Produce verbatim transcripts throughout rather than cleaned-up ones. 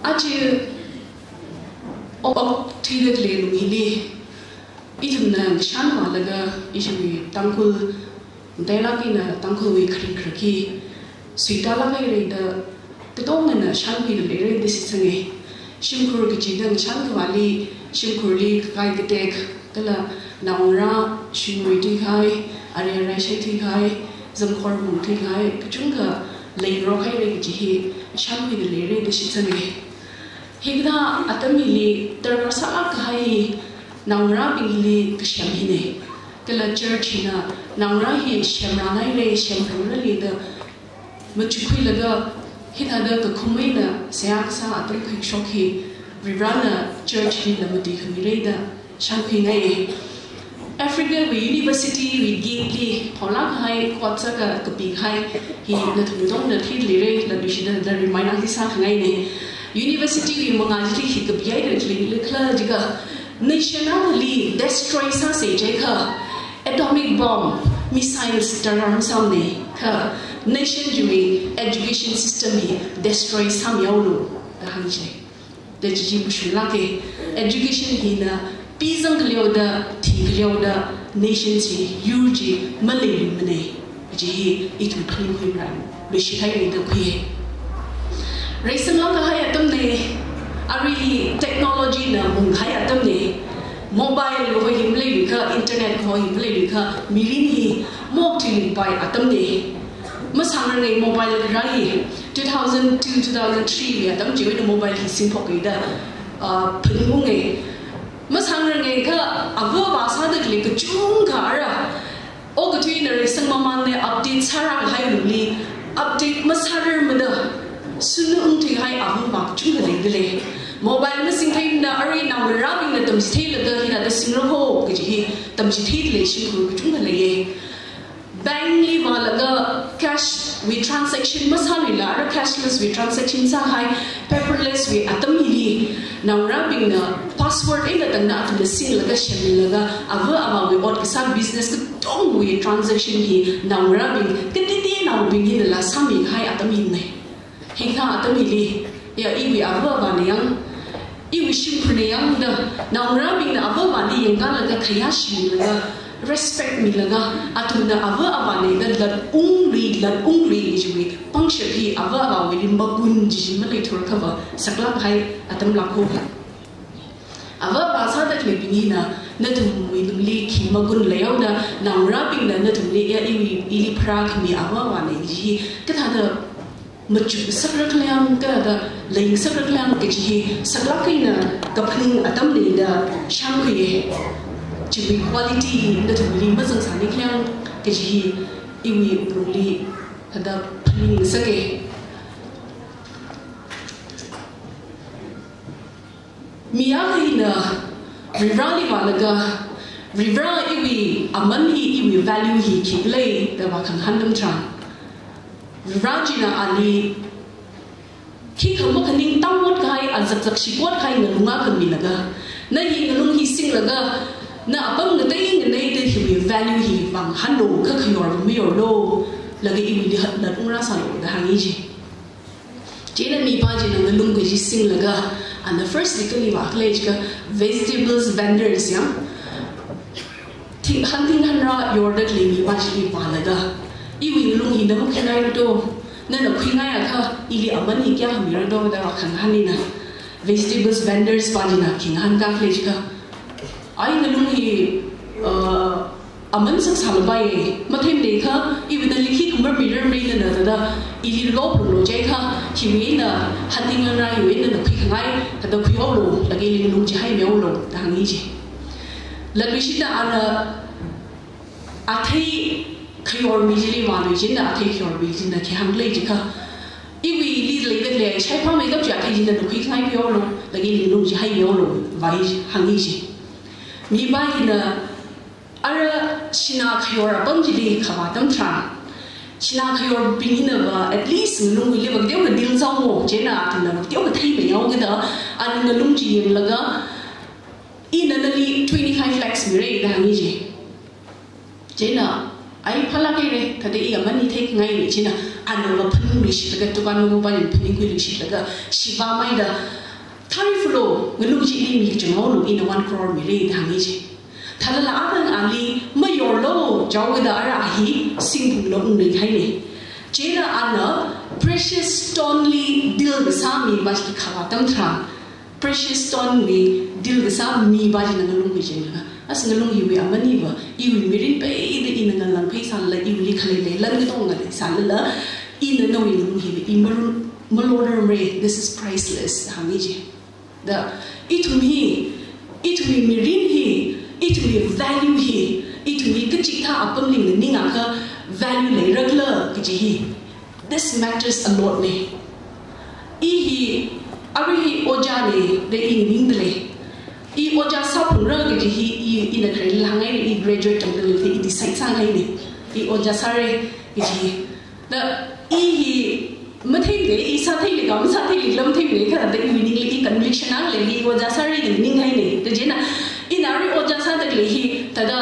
Aja ok, okthuida khalei lung hili, ithumna ngashanvālaga, ithumwui Tangkhul, matailāk eina Tangkhulwui kharing kharak hi suitālāk haira da, katongana shānkhuida leira da shitsanga. Shimkhur kachida ngashan khavāli, shimkhurli kakai katek, kala naongarā shingui thuikahai, ari arai shai thuikahai, zamkhor mung thuikahai, kachungkha leingarok haira kaji hi shānkhuida leira da shitsanga. Hikathā atam hili darkar sālāk kahai hi naongarābingli kasem hina. Kala church hina naongarā hi semrānhaira, semrānhaira da machukkhuilaga, hithāda kakhum eina seihā kasā atam khuikashok hi Varivarana church hili lam matui khami haira da shānkhuingai. Africa wui university wui gate li haolāk kahai quote sākha kapikahai hi nathum katongana theida leira, latluishida da remind akha sākhangaina. University wui mangā chili hi kapihaida khalei khala jiakha, nation akhali destroy sāsa jiakha, atomic bomb, missiles darkar masāmana, kha nation chiwui education system hi destroy sāmihaolu da hānga. Da chi chi mashunglāka. Education hina pizang khaleo da, thi khaleo da, nation chi, yur chi maleiluimana. Chi hi ithum phaningkhui ran, luishit haira da khuiya. Reisanglāk kahai atamna, arui technology na mungkahai atamna, mobile kaho hi maleiluikha, internet kaho hi maleiluikha, mirin hi maokthuiluipai atamna. Masāngaranga mobile kharā hi, two thousand two, two thousand three wui atam chiwui eina mobile hi singphokhaida, ah, phaningungna. Masāngaranga kha ava avā sāda khalei kachungkha ara, okathui eina reisang mamānna, update sārākahai lungli, update masārarmada, sunungthuihai ava avā kachungkha leida lei. Mobile masingtheimana, arui naongarābingna tamchitheilaga hithāda singra ho kaji hi tamchitheida lei shimkhur kachungkha leiya. Bank li vālaga cash wui transaction masāluila, ara cashless wui transaction sāhai, paperless wui atam hili, naongarābingna password eina tangda athumna singlaga, semmilaga, ava avāwui ot kasā business katongwui transaction hi naongarābing, katitenaobing hinala sāmikahai atam hina. Hikathā atam hili, ya, iwui ava avāna yang, iwui shimkhurna yang da, naongarābingna ava avāli yangkalaga khayāshimilaga, respect milaga, athumna ava avāna da latungli, latungli chiwui pangshap hi ava avāwuili magun chi chi maleithura khava saklāk kahai atamlāk ho. Ava avā sāda khaleibing hina nathumwui lungli khi magun leihaoda, naongarābingna nathumli, ya, iwui, ili pharākhami ava avāna chi hi kathāda machukngasakra khala yang, kathāda leingasakra khala yang kaji hi saklāk eina kaphaning atamna da shānkhuiya. Chiwui quality hi nathumli mazangsāni khala yang kaji hi iwui wuklungli thāda phaningngasaka. Mi akha hina Varivarali vālaga, Varivara, iwui aman hi, iwui value hi khikhala da vākhangahān atam tharan, Varivara china ali khikha makhaningtang ot kahai, azakzak shik ot kahai ngalung akha milaga, na hi ngalung hi singlaga, na apam ngatei nganeida hiwui value hi vāngahānlu, kha khayor mayorlu, laga iwuili hat latung rāsālu da hānga ji. Chieina mipā china ngalung kaji singlaga, ana first li kali vākhala jiakha vegetables vendors yang, thing, hanthing hanra yorda khalei mipā chili vālaga, iwui ngalung hi na makhuingaira do, nana khuingaiakha ili aman hi kayākha mira do da vākhangahānna. Vegetables vendors pā china khi ngahānkakhala jiakha, ai ngalung hi, uh, aman saksālapai, matheimana kha, iwui nali khikha mamirarmana da, da, ili loplu lo jiakha, hiwui eina, hanthing hanra hiwui eina na khuikhangai, thāda khuihaolu, laga ili ngalung chi haimihaolu da hānga ji. Latluishida ana athei khayormi chili vālui china, athei khayormi china khi hāngkhala jiakha, iwuili leida khalei shaiphāmeikap chi athei china na khuikhangai khuihaolu, laga ili ngalung chi haimihaolu, vāi hānga ji. Mipā hina ara sinā khayor apam chili khavā atam tharan, sinā khayorbing hinava at least ngalungwuiliva kateokha deal sāhaomo, chieina athumnava kateokha theimeihaokida, ana ngalung chi yanglaga, ina nali twenty-five lakhs mira da hānga ji. Chieina Ai phalākhaire, thāda i aman hi theikhangaine china, ana maphaningluishitlaga, dukan mapupāli phaningkhuiluishitlaga, shivāmeida, thari fulo, ngalung chili mi kachungkha haolu, ina one crore mire da hāngi chi. Thālala ana ali, mayorlo, jaoda ara hi, singphungla ungning haine. Chieina ana, precious stone li deal kasā mi va chi khava atam tharan, precious stone wui deal kasā mi va china ngalung khuichinglaga, as ngalung hiwui aman hiva, iwui mirin peida ina ngalang phei sālala, iwuili khalei leilan katonga leisālala, ina nawui ngalung hiva, i marun, malorarmare, this is priceless, hāngi chi. Da, ithum hi, ithumwui mirin hi, ithumwui value hi, ithum hi kachikathā apamli nganingakha value leirakhala kaji hi, this matters a lot ne. I hi, arui hi ojāne da i nganingdalei. I ojā sāphungra kaji hi, i, ina kharela hāngngai, i graduate tamdalei, i decide sāngaine. I ojā sāre kaji hi. Da, i hi, matheimane, i sātheilei ka, masātheilei la matheimane, kha da iwui ningli i conviction akha lei, i ojā sāre da nganinghaine. Da chieina, ina arui ojā sādalei hi, thāda,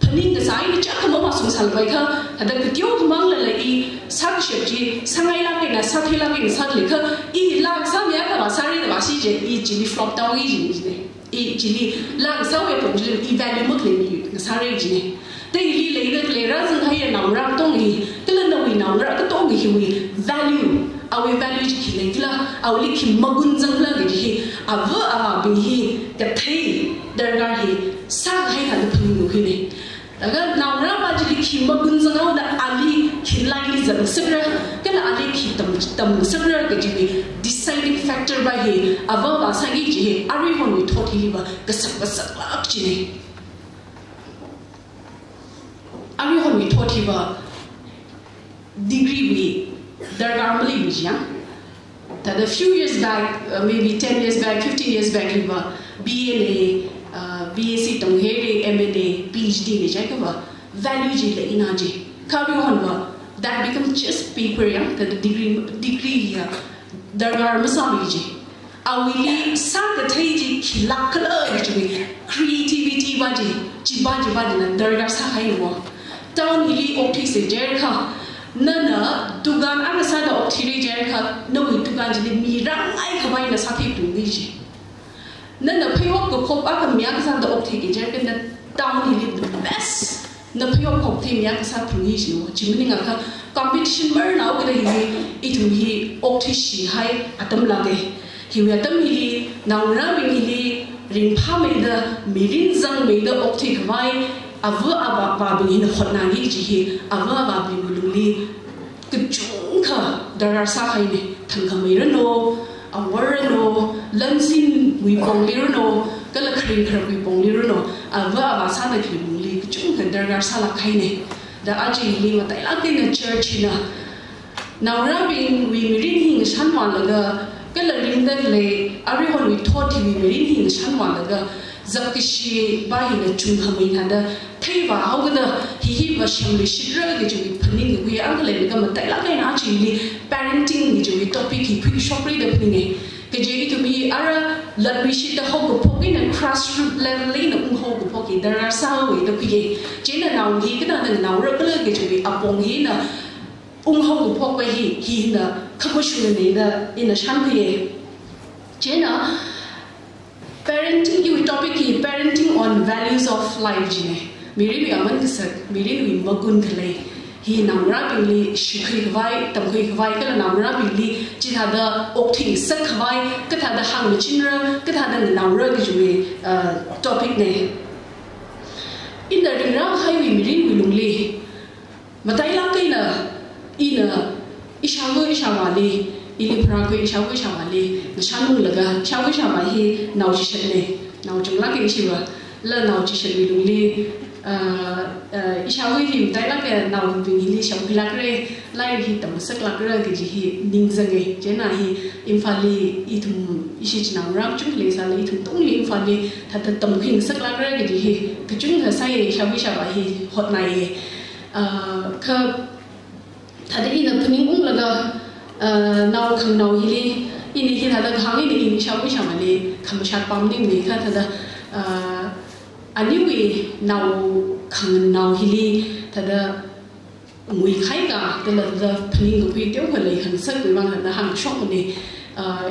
phaning kasā eina chakha mavāshung sālapai kha, thāda kateo khamanglala i sākashap chi, sāngailāk eina, sātheilāk eina sādalei kha, i laa kasā mi akha vāsāre da vāshi chi, i chili flop tāhaoki jine. I chili laa kasāwui apong chili, i value makhalei mi ngasāre jine. Da ili leida khalei rāzangkahai naongarā katonga hi, kala nawui naongarā katonga hiwui value, awui value chi khi leikhala, awuili khi magun zangkhala kaji hi, ava avābing hi, kathei darkar hi, sākahai thāda phaninglu hine. Laga naongarā va chili khi magun zanghaoda ali khi laili zat ngasakra, kala ali khi tam, tam ngasakra kajiwui deciding factor va hi, ava avā sāki kaji hi, aruihonwui thot hili va kasak kasaklāk jine. Aruihonwui thot hiva degree wui darkar maleimana. Thāda few years back, uh, maybe ten years back, fifteen years back liva, B A ne, uh, B S C tamhaire, M A ne, P H D ne jiakha va, value chi leina chi. Kha aruihonva, that becomes just paper ya, thāda degree, degree ya, darkar masāmana chi. Awuili sākathei chi khilāk khala kaji, creativity va chi, chiva chiva china darkar sāhaina. Town hili okthuisa jiakha, nana dukan akha sāda okthuire jiakha, nawui dukan chili mi rāngai khavai na sāthei tungki chi. Nana pheihop kakhop akha mi akha sāda okthuiki jiakha, na town hili the best na pheihop khopthei mi akha sāthuiki chi. Chi maningakha competition marnao kida hili, ithum hi okthuishihai atam lāke. Hiwui atam hili, naongarābing hili, ringphāmeida, mirin zangmeida okthui khavai, ava avābing hina hotnaki kaji hi, ava avābingwui lungli kachungkha darkar sāhaine. Thangkhamei ranu, awor ranu, lansinwui pongli ranu, kala kharing kharapwui pongli ranu, ava avā sāda khaleibingli kachungkha darkar sālāk haine. Da aja hili matailāk eina church hina naongarābingwui mirin hi ngashanvālaga, kala ringda khalei aruihonwui thot hiwui mirin hi ngashanvālaga, zakkashi va hina chungkhamei thāda theivāhaokida, hi hiva shimli shitra kajiwui phaningkakhui akha leilaga matailāk eina aja hili parenting kajiwui topic hi phuishokra da phaninge. Kaje ithum hi ara latluishitda haokaphok eina grassroot level eina unghaokaphok hi darkar sāhaowe da khuiye. Chieina nao hi kathāda nganaorakhala kajiwui apong hina unghaokaphok va hi, hina khamashungne da ina shānkhuiye. Chieina parenting hiwui topic hi parenting on values of life jine. Mirinwui aman kasak, mirinwui magun khalei hi naongarābingli shikhui khavai, tamkhui khavai, kala naongarābingli chithāda okthuingasak khavai, kathāda hāngmachinra, kathāda nganaora kajiwui, uh, topic ne. Ina ringrahaiwui mirinwui lungli matailāk eina ina ishāva ishāvāli, ili pharākhui ishāva ishāvāli ngashanunglaga, ishāva ishāvā hi nao chishatne, nao chunglāke ishiva, la nao chishatwui lungli, uh, uh, ishāva hi matailāk eina naobing hili shākhuilākre, lairik hi tamngasaklākra kaji hi ningzange. Chieina hi Imphalli ithum ishi chinaongarā kachungkha leisālala ithum tongli Imphalli thāda tamkhuingasaklākra kaji hi kachungkha sāye, ishāva ishāvā hi hotnaiye. Uh, kha thāda ina phaningunglaga, uh, nao khanganao hili, ina hithāda kahāng eina ina ishāva ishāvāli khamashat pamning ni kha thāda, uh, aniwui nao khanganao hili thāda nguikhaika, thāda thāda phaning kakhui teokha leikhangasak, khuivang thāda hāngshokmane. Uh,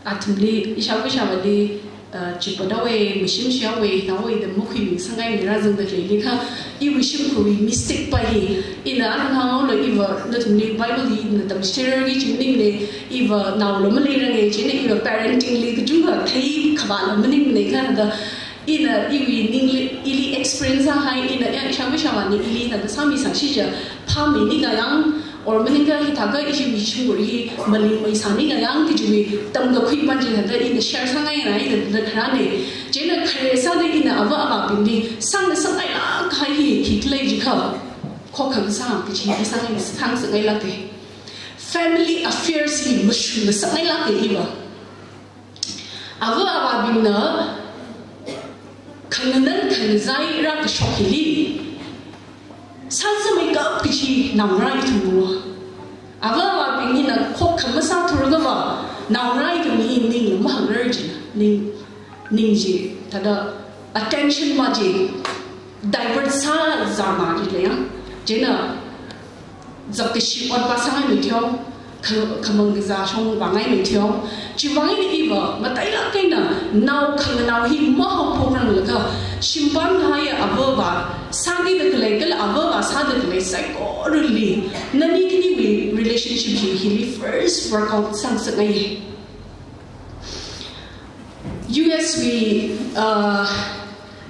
athumli, ishāvā ishāvāli, uh, chipadawe, mashimshihawe, nawe da makhuimingasakngai, mi rāzangda khaleili kha, iwui shimkhurwui mistake pa hi, ina athanghangaolo, iva nathumli Bible hi ina tamchithei rarki chi maningne, iva naolo maleirange, chieina iva parenting li kachungkha theikhavāla maningne kha da, ina iwui ningli, ili experience sāhai, ina ya ishāvā ishāvāna ili thāda sāmisāshi chiakha, phāmeini kayang, or maningakha hithākha ishiwui shimkhur hi malingmeisāni kayang kajiwui tamkakhui pa chi thāda ina share sāngaina, ina thāda kharāne. Chieina khare sāda ina ava avābingli sāngasakngailāk kahai hi khi khalei jiakha, khokkhamsā kaji hi sāngai, sāngasakngailāke. Family affairs hi mashungngasakngailāke iva. Ava avābingna khanganān khanazai rākashok hili sāzāmeikap kaji naongarā ithumva. Ava avābing hina khokkhamsā thurkava, naongarā ithum hi ningla mahāngrar jina, ning, ning chi, thāda attention ma chi divert sāzāma chi leiya. Chieina zakkashi ot pa sāngaimei theo, kha-, khamang kazā shong vāngaimei theo. Chiwui vang eina iva matailāk eina nao khanganao hi mahaophokranglakha, shimpān haiya ava avā sākida khalei, kala ava avā sāda khalei saikorali, nani khaniwui relationship hi hili first workout sāngasakngai. U S wui, uh,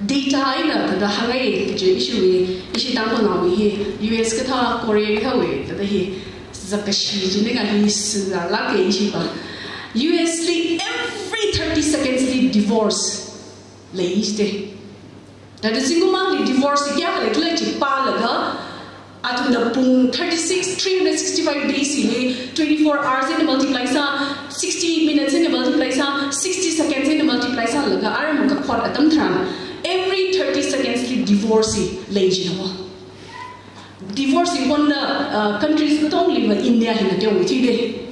data eina thāda hāngngai kaje ishiwui, ishi Tangkhulnaowui hi, U S kathā, Korea kathāwui, thāda hi, zakkashi chieina hi sālāke ishiva. U S li every thirty seconds li divorce lei jite. Thāda zingkumli divorce kayākha leikhala chi pālaga, athumna pung thirty-six, three hundred sixty-five days hili twenty-four hours eina multiply sā, sixty minutes eina multiply sā, sixty seconds eina multiply sālaga, aram kakhot atam tharan, every thirty seconds li divorce hi lei jina. Divorce hi kona, uh, countries katongliva India hina teomeithuide.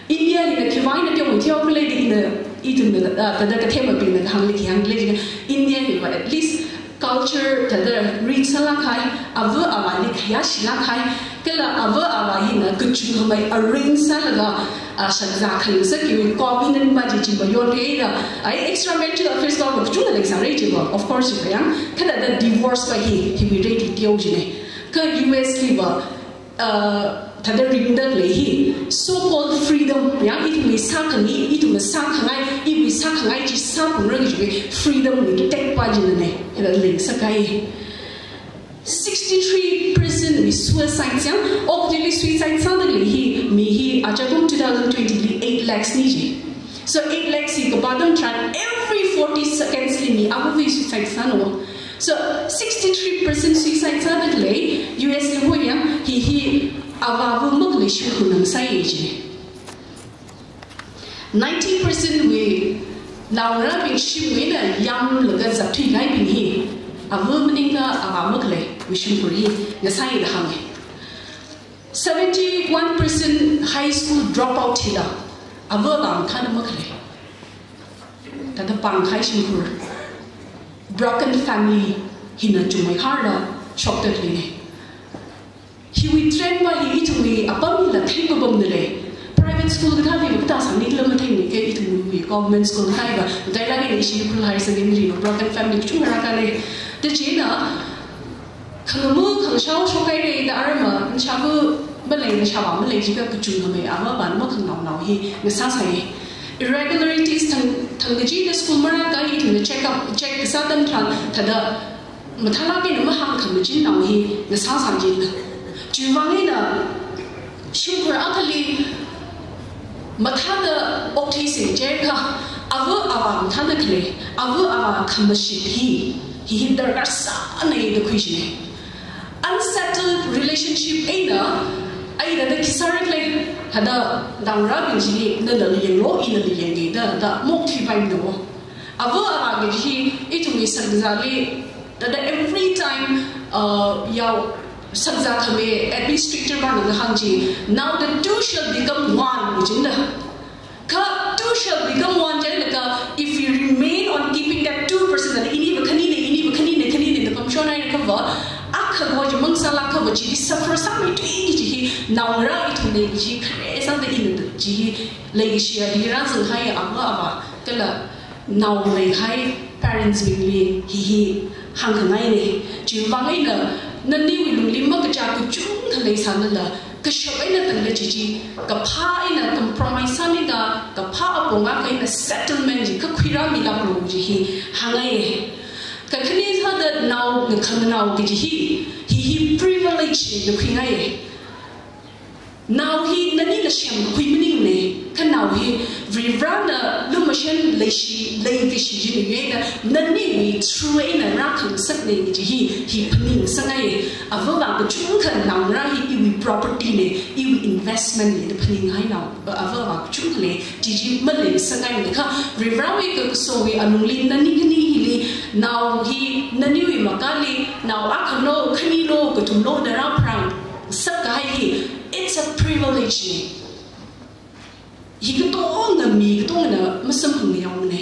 India hina khiwui vang eina teomeithui khala da ina, ithumna, uh, thāda kathemabingna hāngli khi hāngli jiakha, India hiva at least culture thāda rich sālāk kahai, ava avāli khayāshilāk kahai, kala ava avā hina kachungkhamei arrange sālaga, uh, shakzā khangasak kaji covenant pa chi chiva yonrida, ai extramarital affairs pa kachungkha leisāra chiva, of course, chiva yang, kha thāda divorce pa hi, hiwui rate hi teo jine. Kha U S liva, uh, thāda ringda khalei hi, so-called freedom, ya, ithumwui sākhangai, ithumna sākhangai, iwui sākhangai chi sāphalungra kajiwui freedom wui tekpa jinane, hila leisākai. Sixty-three percent wui suicide yang, okathuili suicide sāda khalei hi, mi hi, achakum two thousand twenty li eight lakhs ni ji. So eight lakhs hi kapā atam tharan every forty seconds li mi avāvawui suicide sāna. So sixty-three percent suicide sāda khalei U S li hoya, hi hi avāva makhalei shimkhurna sāi ji. Ninety percent wui naongarābing shimwui eina yamlaga zatthui kahaibing hi, ava maningakha avā makhalei wui shimkhur hi ngasāi da hānge. Seventy-one percent high school dropout hila ava avā mathāda makhalei. Thāda pāngkahai shimkhur, broken family hina chungmeikharda shokda khaleine. Hiwui trend pa hi ithumwui apam hila theipapamda lei. Private school kathāwui kathā sāni khala matheimana, kha ithumwui government school kathāwui pa, matailāk eina ishi Ukhrul Higher Secondary va broken family kachungkha rākahai. Da chieina, khangamo khangashao shokhaira da aram, nashāva malei, nashāvā malei jiakha kachungkhamei ava avā makhanganaonao hi ngasāsai. Irregularities thang, thangkachida school marākahai ithumna check up, check kasā atam tharan, thāda mathālāk eina mahāngkhamajinnao hi ngasāsai jina. Chiwui vang eina shimkhur akhali mathāda okthuisei jiakha, ava avā mathāda khalei, ava avā khamashit hi, hi hi darkar sānei da khuishine. Unsettled relationship eina, ai thāda khi sāra khala, thāda naongarābing chi nana liyanglu, ina liyangge da, thāda maokthuipaimana. Ava avā kaji hi, ithumwui shakzāli, thāda every time, uh, yao shakzā khami administrator pana ngahān chi, "Now the two shall become one," kajina. Kha two shall become one jilaga, if we remain on keeping that two percent, thāda iniva khanine, iniva khanine, khanine, Naongarā ithumna chi khare sāda ina chi hi leikashiya hi rāzanghai ava avā kala nao leihai parents bingli hi hi hāngkhangaina. Chiwuivang eina naniwui lungli makachā kachungkha leisālala, kashap eina tangda chi chi, kaphā eina compromise sānida, kaphā apong akha eina settlement chi kakhui rāmilāklu chi hi hāngngai. Kakhane sāda nao ngakhanganao kaji hi, hi hi privilege na khuingai. Nao hi nanina semkakhui maningmana, kha nao hi Varivarāna lumashan leishi, leikashi china yangda, naniwui through eina rākhangasakna kaji hi, hi phaningsangai. Ava avā kachungkha naongarā hi iwui property na, iwui investment na da phaninghai nao, ava avā kachungkha lei, chi chi maleisangaimana kha, Varivarāwui kakasowui alungli nani khani hili, nao hi naniwui makali, nao akhalo, khanilo, kathumlo da rāpharāngasak kahai hi, it's a privilege na. Hi katonga mi katongana masamphangyaomana.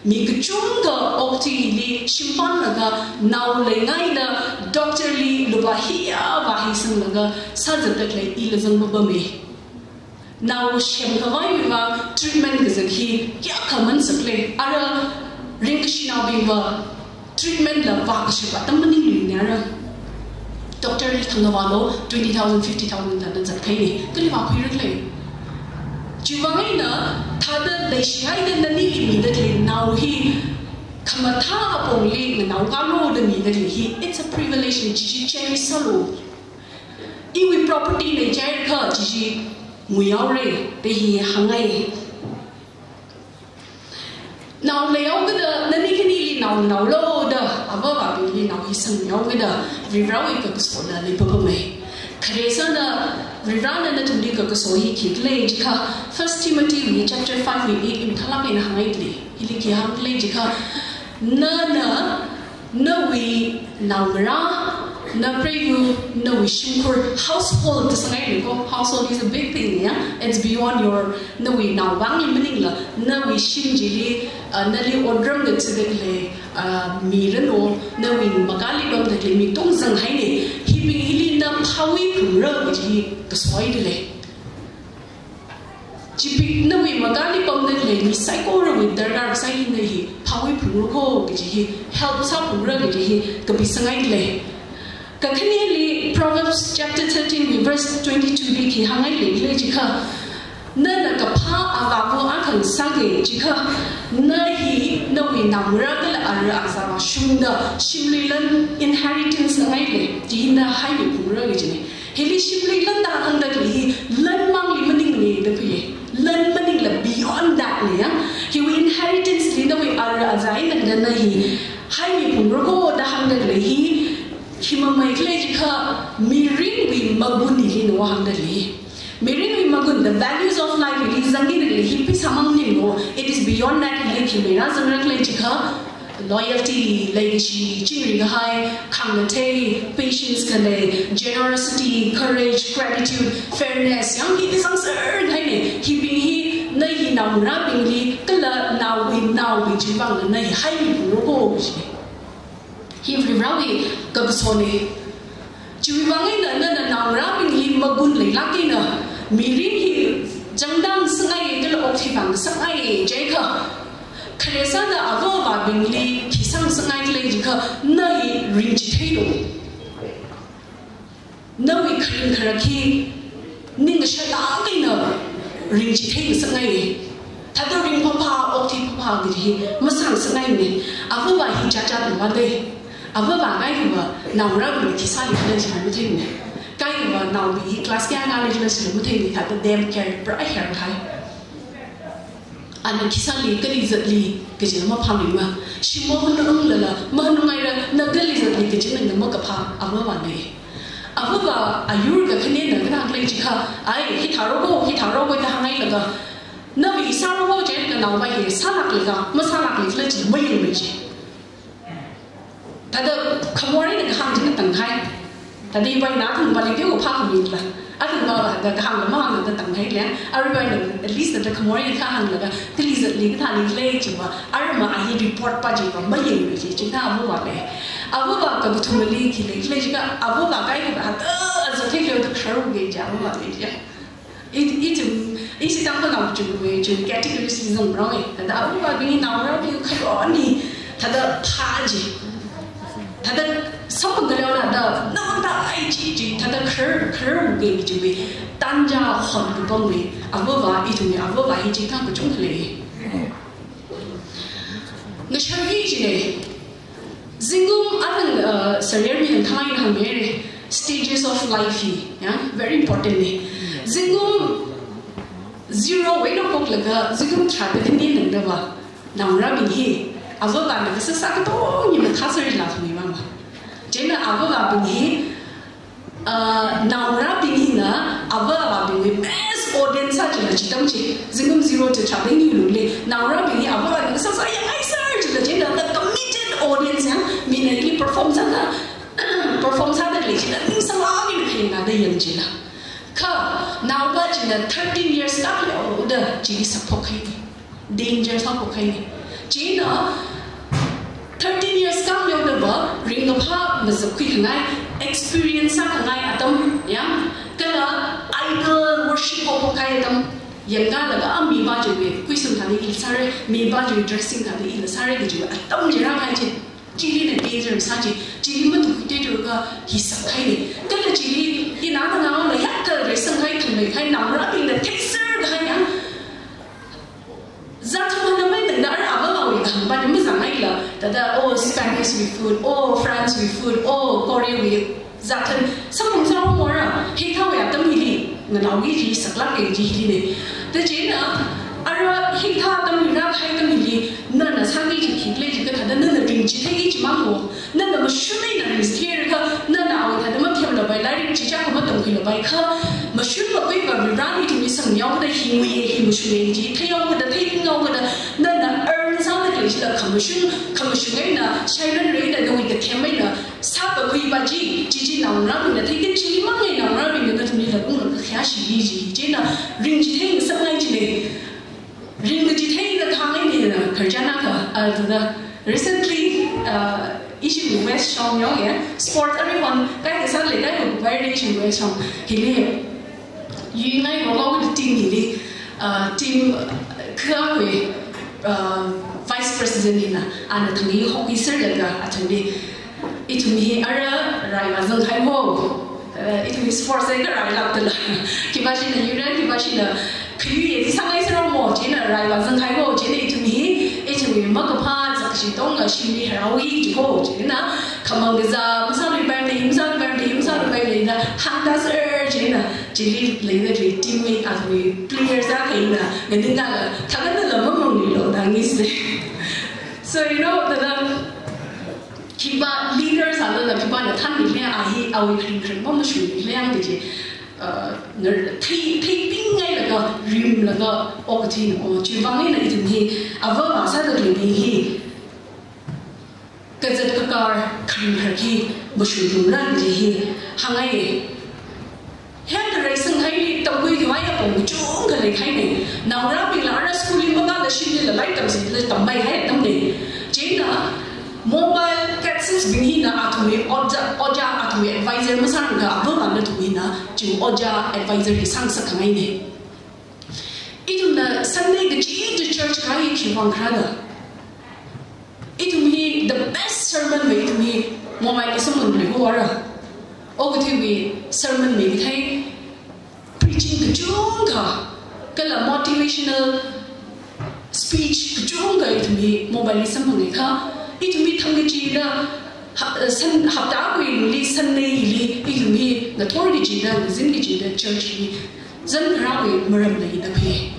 Mi kachungkha okathuili shimpanlaga nao leingaida doctor li lupā hiyāvā hi sanglaga sāzatda khalei ila zangpapama. Nao semkhavaiwui vang treatment kazat hi kayākha mansakle. Ara ringkashinaobingva treatment la vākashapa atam maningmana ara. Doctor li thangkhavālo, twenty thousand, fifty thousand da na zatkhaina. Kali vākhuirakle. Chiwuivang eina thāda leishihaida nanili mida khalei nao hi khamathā apongli nganao kalo da mida khalei hi, it's a privilege na, chi chi cherish sālu. Iwui property na jiakha chi chi nguihaora da hi hāngngai. Nao leihaokida, nani khanili nao, naolo da, ava avābingli nao hi sangmihaokida, Varivarāwui kakasola leipapama. Khare sāda Varivarāna nathumli kakaso hi khikhala jiakha, First Timothy wui chapter five wui eight wui mathālāk eina hāngngaile. Hili khi hāngngaile jiakha, nana nawui naongarā, napreiva, nawui shimkhur, household da sāngaile ko. Household is a big thing, ya. It's beyond your, nawui naovāngli maningla, nawui shim chili, ah, nali otram ngathada khalei, ah, mi ranu, nawui makali pamda khalei mi tongzang haina. Hibing hili na phāwui phungra kaji kasoidalei. Chibing nawui makali pamda khalei mi saikorawui darkar kasā hi na hi phāwui phungra ko kaji hi, help sāphungra kaji hi kapisanghaidalei. Kakhaneli Proverbs chapter thirteen wui verse twenty-two li khi hāngngaile jiakha, nana kaphā avāva akha ngasaka jiakha, na hi nawui naongarā kala ara azāvā shungda shimlui lan inheritance ngangaile, chi na haimiphungra kajina. Hili shimlui lan da hāngda khalei hi lan mangli maningmana da khuiya. Lan maningla beyond that na, ya. Hiwui inheritance li nawui ara azā eina na hi haimiphungra ko da hāngda khalei hi, khi mamei khala jiakha mirinwui magun hili na hāngda khalei. Mirinwui magun, the values of life hili zangda khalei hi pheisā mang maninglo, it is beyond that. Hili khi mei rāzangra khala jiakha, loyalty, leikashi, chingri kahai, khāngnathei, patience khalei, generosity, courage, gratitude, fairness, yang hi zangser haina. Hibing hi na hi naongarābingli kala naowui naobing chiwuivangla na hi haimiphungra ko chi. Hi Varivarāwui kakasona. Chiwuivang eina nana naongarābingli magun leilāk eina, mirin hi changda ngasakngai kala okathui vāngasakngai jiakha, khare sāda ava avābingli khi sāngasakngai khala jiakha, na hi ringchitheilu. Nawui kharing kharak hi ningshilāk eina ringchithei ngasakngai. Thāda ringphāphā, okathui phāphā kaji hi masāngasakngaimana. Ava avā hi chāchā tangvāda. Ava avā kaikhava naongarābingli khi sāli khala chi matheimana. Kaikhava naobing hi class kayā ngāli khala chi matheimana, thāda dem care pra her hai. Ana khi sāli, kali zatli kajila maphāmana. Shim mahanunglala mahanungngaira, na kali zatli kajina na makaphā ava avāna. Ava avā ayur kakhanena kathā khala jiakha, ai, hithāro ko, hithāro ko da hāngngailāka, nawui sāro ko jiakha naova hi sālākla ka masālākla khala chi mayangmana chi. Thāda khamor eina kahāng chi katanghai. Thāda ibai na athang pali teo phākhamila. Athang pali da kahāngla mahāngla da tanghaile. Arui ibaina at least thāda khamor eina kahānglaga, kali zatli kathāli khala chiva, arama a hi report pa chiva mayangmana chi, chithā ava avāle. Ava avā kakathumali khi lei khala jiakha, ava avā kaikhava thāda Zathei leo da khararwui chi, avāvāwui chi. It, ithum, ishi Tangkhulnao chungwui, chung categories li zangmarao e. Thāda avāvābing hi naongarābing khararni, thāda phā chi. Thāda samphang kaleona da, nangda ai chi chi, thāda kharar, khararwui chi wui. Tanja hon kupangwui, avāvā, ithumwui avāvā hi chi kang kachungkha lei. Ngashār hi chine. Zingkum anang, uh, career mi nang thangai nang mere, stages of life hi, ya, very important ne. Zingkum zero wui eina phoklaga, zingkum tharā kateonao nangdava, naongarābing hi, avāvāna kasāsā katonga mathāserlāk khamei mama. Chieina avāvābing hi, uh, naongarābing hina, avāvābingwui best audience sā chila chi atam chi, zingkum zero chi tharā kateonao lungli, naongarābing hi avāvāna kasāsā yangngai sāra chila chieina the committed audience ya, mina ili perform sāda, perform sāda lei chila, ning sālāk eina khayang nada yang chila. Kha, naovā china thirteen years kākleoda, chili sāphok hai. Danger sāphok hai. Chieina thirteen years kākleodava, ringkaphā mazapkhui khangai, experience sākhangai atam, ya, kala idol worship haophok hai atam, yangkālaga a mibing chiwui, kuisang thāda ila sāra, mibing chiwui dressing thāda ila sāra kajiwui atam chi rākahai chi. Chili na danger sā chi, chili matukhuiteithuilaga hi sākahai ne. Kala chili, ina na na na ya kala reisang hai thang lei hai naongarābingna theiserkahai ya. Zat thumna mai tangda ara avāvāwui kahāng pāni mazangngaila, thāda, oh, Spanish wui food, oh, France wui food, oh, Korea wui zat thum, samphang sāmora, hikathāwui atam hili, nganaoki chi saklāk kaji hili ne. Da chieina, ara hikathā atam hi rākahai atam hili, nana sāki chi khikhala jikha thāda nana ringchitheiki chi mangwo. Nana mashun eina ringchitheikha, nana awui thāda mathemlapai, lairik chichā kha matamkhuilapai kha, mashun makhuiva Varena ithumli sangmihaoda hi nguiya, hi mashuiya chi theihaoda, theipinghaoda, nana earn sāda khalei chila khamashung, khamashung eina, shairan reida nawui kathem eina, sākakhui pa chi, chi chi naongarābingna theiki chi mang eina naongarābingna nathumli latung lakhayā shili chi, chieina ringchithei ngasakngai chi lei. Ringkachitheina thang eina khararchan akha, uh, the, the, recently, uh, ishi West Shong yong ya, sport everyone, kai kasā lei kai kupai re ishi West Shong. Hili, yungngai rolo the team hili, uh, team, uh, kha wui, uh, vice president hina, ana thang hi hok hi serlaga, athumli, ithum hi ara rai vāzang hai ho. Eh, ithum hi sports eina railāk tala. Khipāshina yura, khipāshina khayui ye, chi sāngai sāra mo, chieina rai vāzang hai ho, chieina ithum hi, ithum hi makaphā zak chi tongla shimli harao hi chi ho, chieina khamang kazā, masāluipai lei, masāluipai lei, masāluipai lei da, hāngda ser, chieina, chili leida khalei teammate athumwui players akha eina, nganing kala, thākha nala mamangluilo da ngise. So, you know, the, the, khipā leader sālala khipāna thānmile, a hi awui kharing kharing mamashunmile yang kaji, uh, ngar-, thei, theipingngailaga, rimlaga, okathuina, o, chiwui vang eina ithum hi, avāvā sāda khaleibing hi, kazat kakar kharing kharing hi, mashunlungra kaji hi, hāngngai. Hekha reisang haili tamkhui khavai apong kachungkha leikahai ne. Naongarābingla ara school li makāla shimlila lairik tamsila tammihai atam ne. Chieina mobile gadgets bing hina athumwui ojā, ojā athumwui advisor masārangkha avāvāna athum hina chi ojā advisor hi sāngasakngai ne. Ithumna Sunday kachi chi church kahai hi khiwui vang khala da. Ithum hi the best sermon wui ithum hi mobile li samphangluihaora. Okathuiwui sermon mikathei preaching kachungkha, kala motivational speech kachungkha ithum hi mobile li samphangakha, ithum hi thang kachida, ha-, san-, hapta khuili Sunday hili, ithum hi ngathor kachida, ngazin kachida church li zangkharāwui maram leida khui.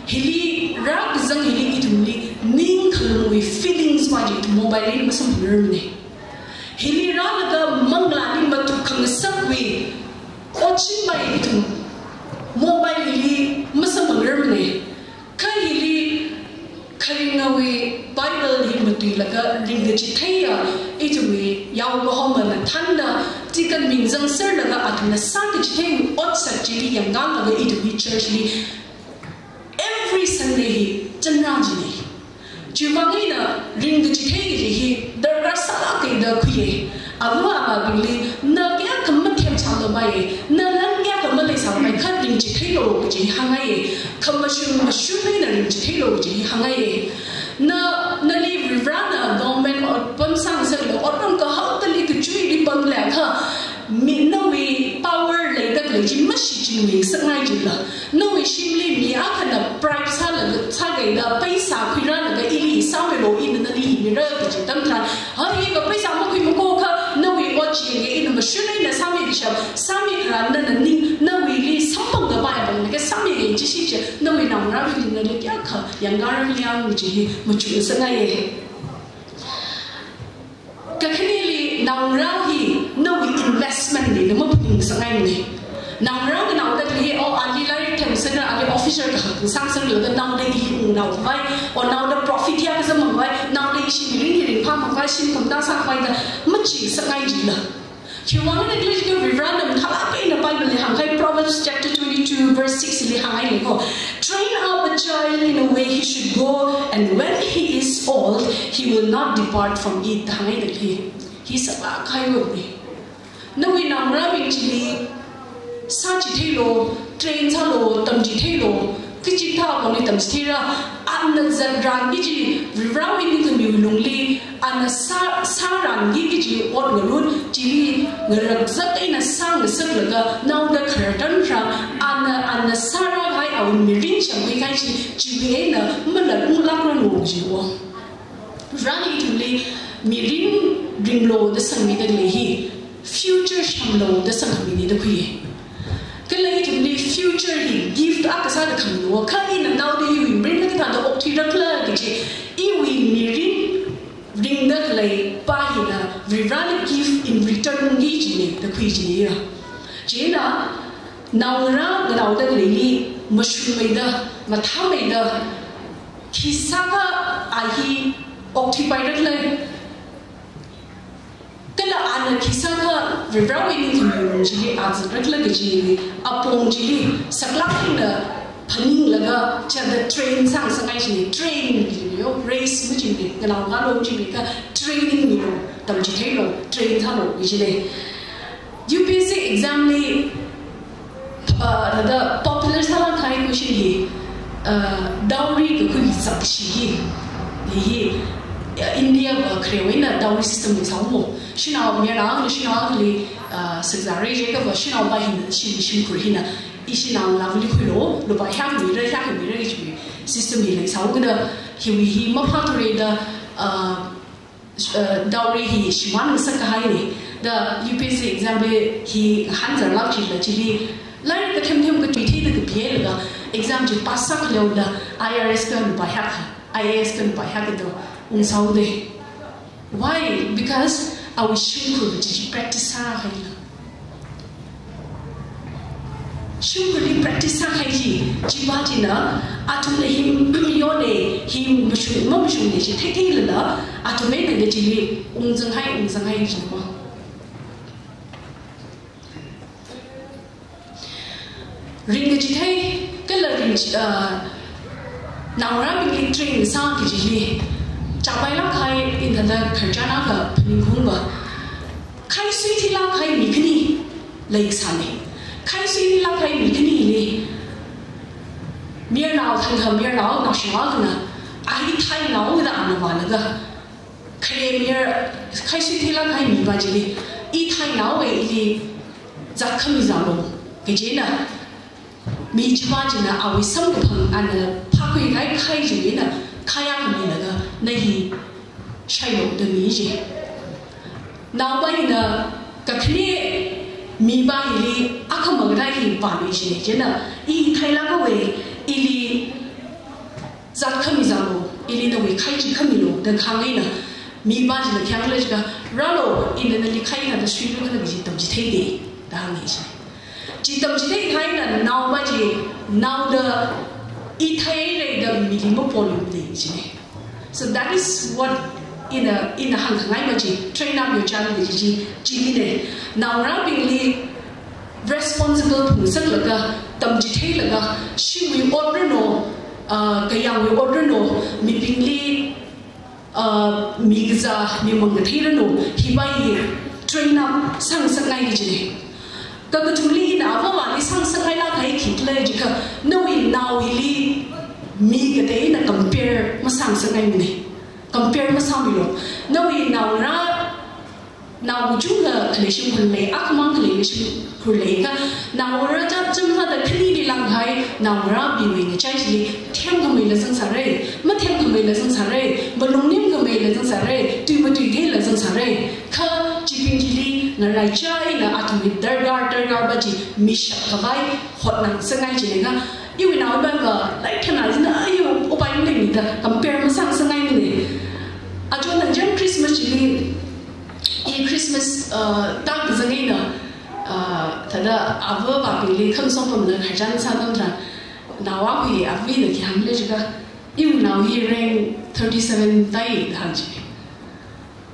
Hili rākazang hili ithumli ning khalungwui feelings pa chi ithum mobile li masamphangrarmane. Hili rālaga manglāli matuk khangasakwui otchin pa ithum mobile hili masamphangrarmane. Kha hili kharingawui Bible hi matuilaga ringkachitheiya, ithumwui yaokahomana thānda, chikan mingzangserlaga athumna sākachitheiwui otsak chili yangkānlaga ithum hi church li every Sunday hi chanrā jine. Chiwui vang eina ringkachithei kaji hi darkar sālāke da khuiye. Avā avābingli, na kayākha mathemchālo hāngai. Na lan kayākha maleisāpai kha ringchitheilu kaji hāngai. Khamashung mashung eina ringchitheilu kaji hāngai. Na, nali Varivarana government otpam sāngasakla otpam kahaotali kachuili pamlakha mi nawui power leida khalei chi mashichinmei sāngai jila. Nawui shimli mi akhana bribe sālaga, sākahai da paisa khuirālaga ili sāmilu, ina nali mira kaji atam tharan, ha, iva paisa makhuimako kha nawui ot chi yangge, ina mashun eina sāmi kashap, sāmi kharā nana ning, nawuili samphang kapai apam laga sāmige kaji chi chi, nawui naongarābingli nali kayākha yangkharang liang kaji hi machuk sāngai. Kakhaneli naongarā hi nawui investment li na maphaning sāngaimana. Naongarā nganaoda khalei, oh, ali lairik themsera, ali officer kahak sāngasakla naoda ili ungnao khavai, oh, naoda profit ya kazam khavai, naoda ishi mirin hi ringphā khavai, shim khamda sākhavai da machi sāngai jila. Khiwuivang eina khala jiakha Varivarana mathālāk eina Bible li hāngkahai, Proverbs chapter twenty-two verse six li hānghai lei ko. "Train up a child in a way he should go, and when he is old, he will not depart from it," da hānghai lei. Hi saklāk kahai wui. Nawui naongarābing chili sāchitheilu, train sālu, tamchitheilu, kachikathā apongli tamchitheira, ana zatranki kaji, Varivarawui ningkhami lungli, ana sā, sāranki kaji ot ngarut, chili ngarakzat eina sāngasaklaga, naoda khararchan tharan, ana, ana sārākahai awui mirin shākhuikahai chi, chiwui eina malatunglakranu kajiwo. Varivarana ithumli mirin ringlu da sangmida khalei hi, future shāmlu da sangkhamina da khui. Kala ithumli future hi gift akha sāda khamilu, kha ina naoda iwui mirin kathāda okthuirakhala kaji, iwui mirin ringda khaleipa hina Varivarali gift in return ungki kajina da khui kajina. Chieina naongarā nganaoda khaleili mashunmeida, mathāmeida, khi sākha a hi okthuipairakhala, kala ana khi sākha Varivarawui ningkhami lung chili a zatrakhala kaji apong chili saklāk eina phaninglaga chāda train sāngasakngai kajina, train kaji yo, race machina, nganaoka lo machina kha training milu, tamchitheilu, train sālu kajina. U P S C exam li, uh, thāda popular sālāk kahai question hi, uh, dowry kakhui zakshi hi, hi, hi, uh, India va kharewui eina dowry system leisāmo. Shanao, mayarnao, shanao akhali, uh, sakzāra jiakhava, shanaopa hina, shim, shimkhur hina, ishi naongalāvali khuilu, lupā hiyākha mira, hiyākha mira kaji system hi leisāhaoda, hiwui hi maphāthura da, uh, uh, dowry hi shimānngasak kahaina. Da U P S C exam li hi hānzarlāk chila chili, lairik kathem them kathuitheida kapilaga, exam chi pass sākhaleoda, I R S kha lupā hiyākha, I A S kha lupā hiyākha da ungsāhaoda. Why? Because awui shimkhur chi practice sāhaila. Shimkhurli practice sākahai chi, chipa china, athumna hi yonei, hi mashung, mamashungnei chi theitheilala, athumna da chili ungzanghai, ungzanghai chi mo. Ringkachithei, kala ringchi-, ah, naongarābingli train sā kajili, chāpailāk kahai ina thāda khararchan akha phaningungva. Khaisuitheilāk kahai mi khani leisāna. Khaisuitheilāk kahai mi khanili, mayarnao thangkha, mayarnao naoshinao akhana, a hi thainaoda ana vālaga, khare mayar, khaisuitheilāk kahai mipa chili, i thainaowa, ili zat khamizālu kajina, mi chipa china awui samkaphang ana phākhui kahai khai china khayā khamilaga, na hi shailu da mi chi. Naopa hina kakhane mipa hili akhamang da hi pāmi chi. China, i thailākawa, ili zat khamizālu, ili nawui khai chi khamilu da hānga eina, mipa china khi hānga khala jiakha, rālu, ina nali khai kathāda suilu khala kaji tamchitheida, da hānga chi. Chi tamchithei kahai eina naopa chi, naoda i thaira da mili mapolungda china. So that is what ina, ina hāngkhangai ma chi, train up your child kaji chi, china. Naongarābingli responsible phungsaklaga, tamchitheilaga, shimwui ot ranu, ah, kayāngwui ot ranu, mibingli, ah, mikazā, mimang kathei ranu, hipa hi train up sāngasakngai kajina. Kakathumli ina avāvali sāngasakngailāk kahai khikhala jiakha, nawui nao hili mi kateina compare masāngasakngaimana. Compare masāmilu. Nawui naongarā, nao kachungkha khalei shimkhur lei, akhamang khalei shimkhur leiakha, naongarā chācham sāda khanili langkahai naongarābingwui ngachai chili themkhameila zangsāra, mathemkhameila zangsāra, malungnemkhameila zangsāra, tui matuitheila zangsāra. Kha chibing chili ngaraichā eina athumwui darkar darkar pa chi mishap khavai hotnāngasakngai jiakha, iwui naowui pa va lairik themna zina, ayo, upai maleimida compare masāngasakngaimana. Aja nangjan Christmas chili, i Christmas, uh, tak zang eina, uh, thāda avāvabingli khangasom pamda khararchan sātam tharan, naowui avāna khi hāngkhala jiakha, iwui nao hi rank thirty-seven tai da hāng ji.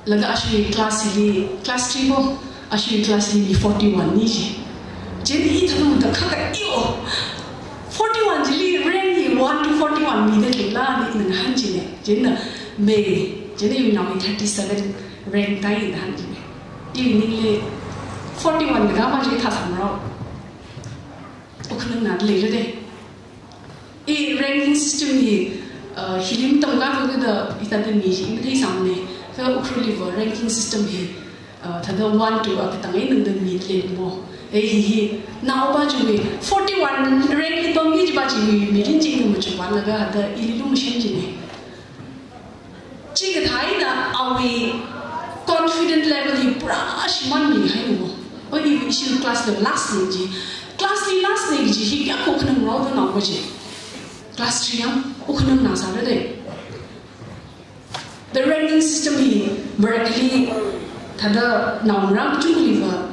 Laga ashiwui class hili, class three ko, ashiwui class hili mi forty-one na ji. Chieina i thāda matakhak eina, forty-one chili rank hi one to forty-one mida khalei la da ina ngahān jina. Chieina, mei, chieina iwui nao hi thirty-seven rank tai da hān jina. Iwui ningli forty-one kathā pa chi thāsāmara. Wukhanangna leira de. I ranking system hi, uh, hili matamkhui kida hithāda mi hi matheisāmana. Kha Ukhrulli va ranking system hi, uh, thāda one to a katang eina tangda mi leimo. Eh, hi hi, nao pa chiwui forty-one rank li pamki kaji pa chiwui mirin chi eina machukvālaga hithāda ili lumashan jina. Chikathā eina awui confident level hi pura shimānmihaina. O, i, ishi class li last na ji. Class li last na ji hi kayākha wukhanangrao da nao pa chi. Class three yang wukhanangna sāra de. The ranking system hi marakli thāda naongarā kachungkhali va,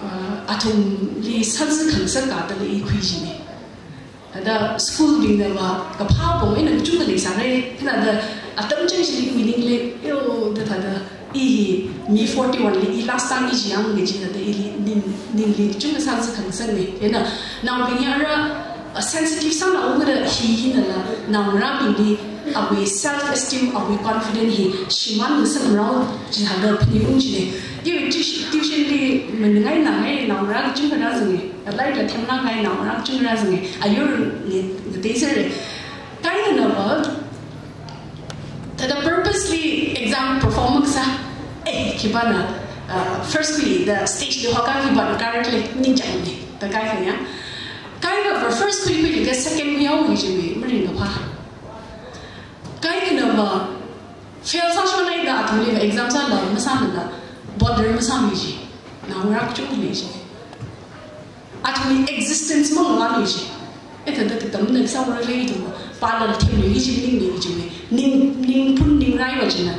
uh, athumli sāzakhangasak kathāda i khui jina. Thāda school bingna va kaphā pong eina kachungkha leisāra, kha thāda atam chang chili iwui ningli, yo, da thāda, i hi mi forty-one li i last time i jiang kaji thāda ili ning, ningli kachungkha sāzakhangasakna. Chieina, naobing hi ara, uh, sensitive sānao kida hi hinala, naongarābingli awui self esteem, awui confidence hi shimānngasakngarao chi thāda phaningung jina. Iwui tuition, tuition li maningailangai naongarā kachungkha rāzanga. Lairikla themlāk kahai naongarā kachungkha rāzanga, ayur ngatei sāra. Kaikhana va, thāda purposely exam perform makasā, eh, khipāna, uh, first khuida stage li hokha khipāna karakhala ningchāngna, da kaikhana ya. Kaikha va first khuikhuilaga second khuihao kaji maringkaphā. Kaikhana va, fail sāshonhaida athumli va exam sāla masālala bother masāmi ji. Naongarā kachungkha lei ji. Athumwui existence mangvālui ji. Eh, thāda katamna sāra lei tu, pālala themlui ji, ningli ji. Ning, ningphun ningrai va china